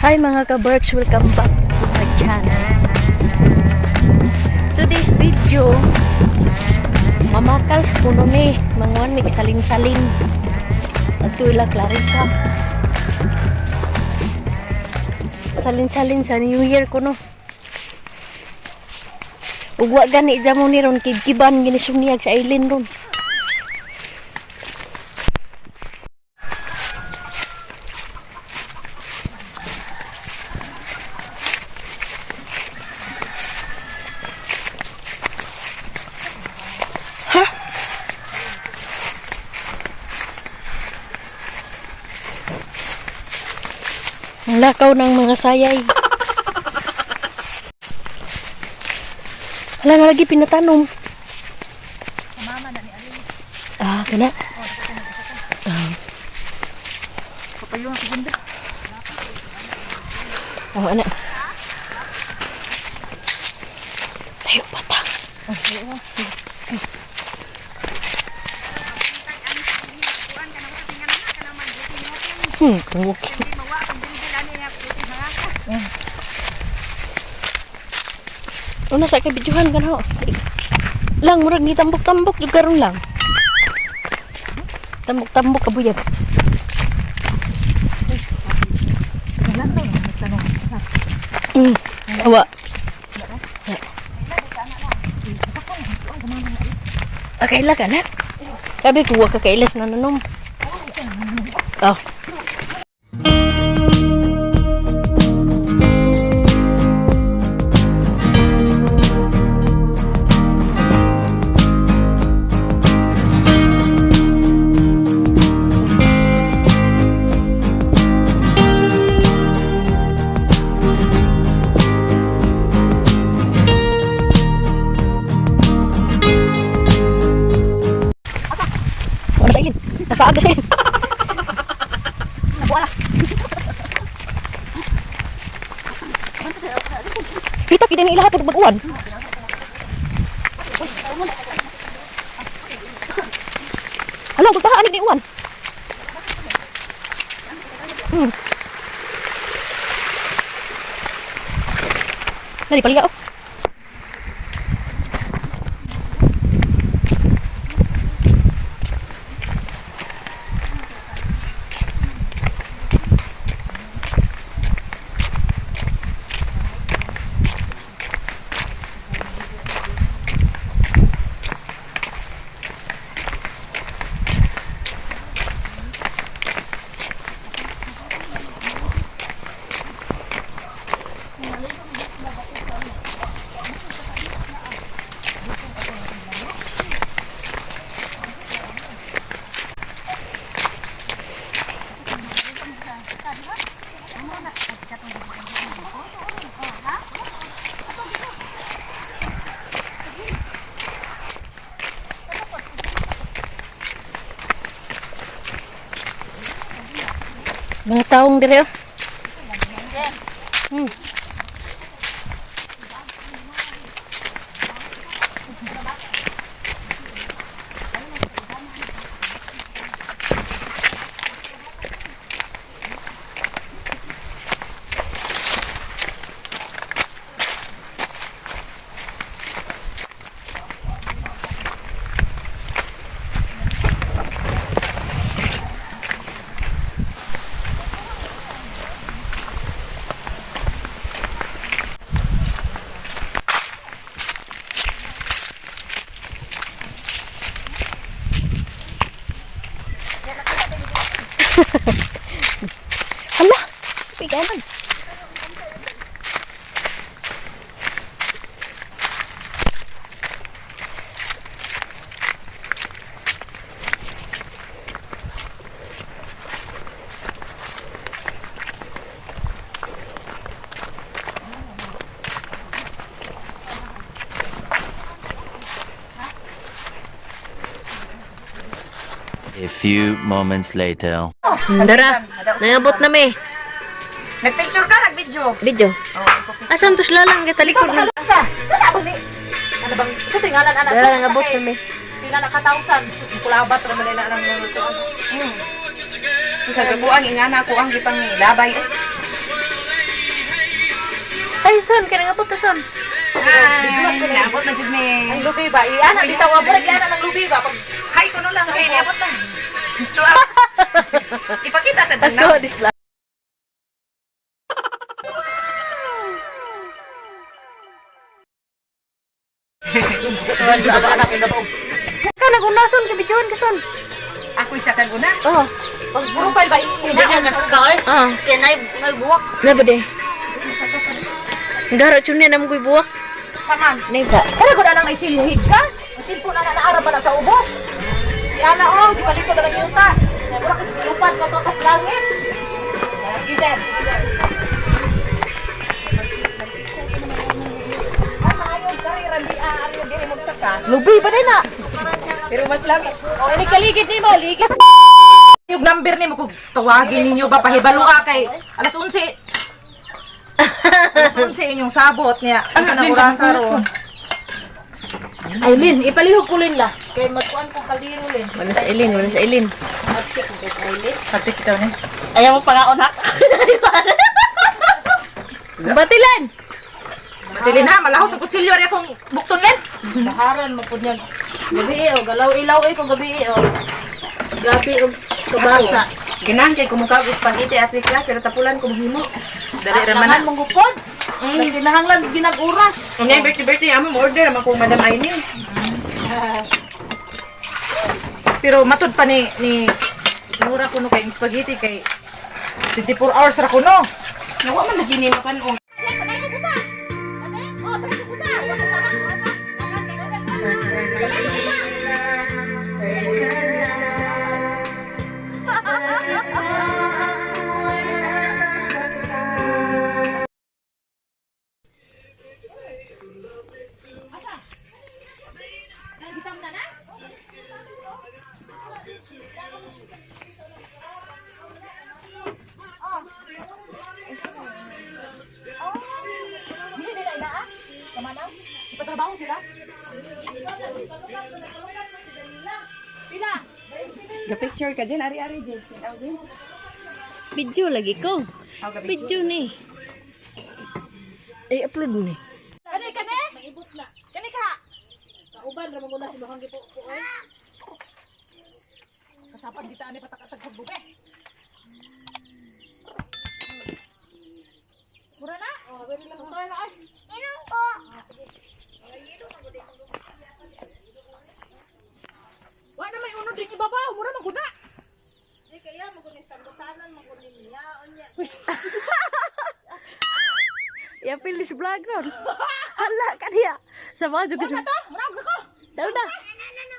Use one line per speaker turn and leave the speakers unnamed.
Hi, mga ka-Berks! Welcome back to my channel. Today's video, mamakals kuno mi, manguan mig salin-salin. Adto ila Clarissa. Salin-salin sa New Year kuno. Ug wa gani dya mo ni ron, kibkiban gini sumniyag sa island ron. Ang lakaw ng mga sayay. Wala na lagi pinatanom.
Mama na ni Alin.
Ah, kana.
Papayo ang segunda.
Oh, ana. Tayo pa ta. Kung okay. Una sa kabidyohan kan ho. Lang murag ni tambok-tambok jud karon lang. Tambok-tambok kabuyag. Awa. Ah, kaila ka na. Sabi ko, wa ka kailas na nanom. Oh. Ano sa ilin? Nasa aga sa ilin.
Nabuala.
Kita kita ni ilahat pag uwan. Hala, pagtahaan ni uwan. Nari paliga oh. Mga taong dire oh. Hala, piganan.
A few moments later.
Dara, nangabot na mi.
Nagpicture ka, nagvideo.
Video. Asan to sila lang gitalikod na.
Asa? Wala ba ni? Ano bang sa tingalan ana?
Dara, nangabot na mi.
Pila na ka thousand. Sus kulabat ra man na ang. So sa kabuang ingana ako ang gipang labay.
Ay, son, kaya nga po ta, son.
Hi! Naabot na jud mi. Ang lubi ba? Iana bitaw abo lagi ana ng lubi ba? Pag
Hi, kuno lang kay niabot na. Tuwa. Ipakita sa
Ako, disla. Ka nagunason ka bijuan ka son.
Ako isa kang una.
Oh.
Pag profile ba ina
Ah. Kay nay buwak. Na ba de? Garo chun na mo buwak.
Saman.
Nay ba.
Kaya ko na lang may silhig ka. Ang silpo na na naara ba na sa ubos. Si ana oh, di palito na lang yuta. Mura ka lupat ka to kas langit. Sige, Jen. Sige, Jen. Ah, maayong karira, di ah, ari di magsaka.
Lubi ba din na?
Pero mas lami. Oh, ini kaligid nimo, ligid. Yung number nimo kung tawagin ninyo ba pahibalua kay alas 11. Alas 11 inyong sabot niya. Ano na orasa ro.
Ay, Lin, ipalihog ko Lin la. Kay magkuan kong kaldero Lin.
Wala sa ilin, wala sa ilin.
Pati kita ni.
Ayaw mo pangaon ha. Batilan.
Matilin ha, malahos ang kutsilyo rin akong bukton Lin.
Baharan mo pud niya. Gabi eh, oh, galaw ilaw eh kung gabi eh, oh. Gabi og kabasa.
Ginahan kay kumukha og spaghetti ate ka pero tapulan ko mahimo.
Dali ra man.
Langan mong gupod. Mm. Kinahanglan ginag oras.
Unya birthday birthday amo mo order man ko Madam Aileen.
Pero matud pa ni ni Nura kuno kay ang spaghetti kay 24 hours ra kuno.
Nawa man lagi ni makan og.
Dili nila ina ah. Kamanaw. Ipatrabaho sila. Pila?
Ga picture ka Jen, ari-ari Jen. Tanaw Jen.
Video lagi ko. Video ni. Ay upload ni.
Kani kani?
Maibot na.
Kani ka?
Kauban ra man na si Mahang gipo ko oy.
Kasapan dita ani patakatag sa bube. Mura na? Oh, na ay.
Inom ko.
Wa na may unod din ibabaw, mura man gud na.
Di kaya mo kunin sambutanan mo kunin niya unya.
Ya pilis vlog ron. Hala kaniya. Sa mga jud
Mura na ta, mura na ko.
Daw na.
Na, na, na, na.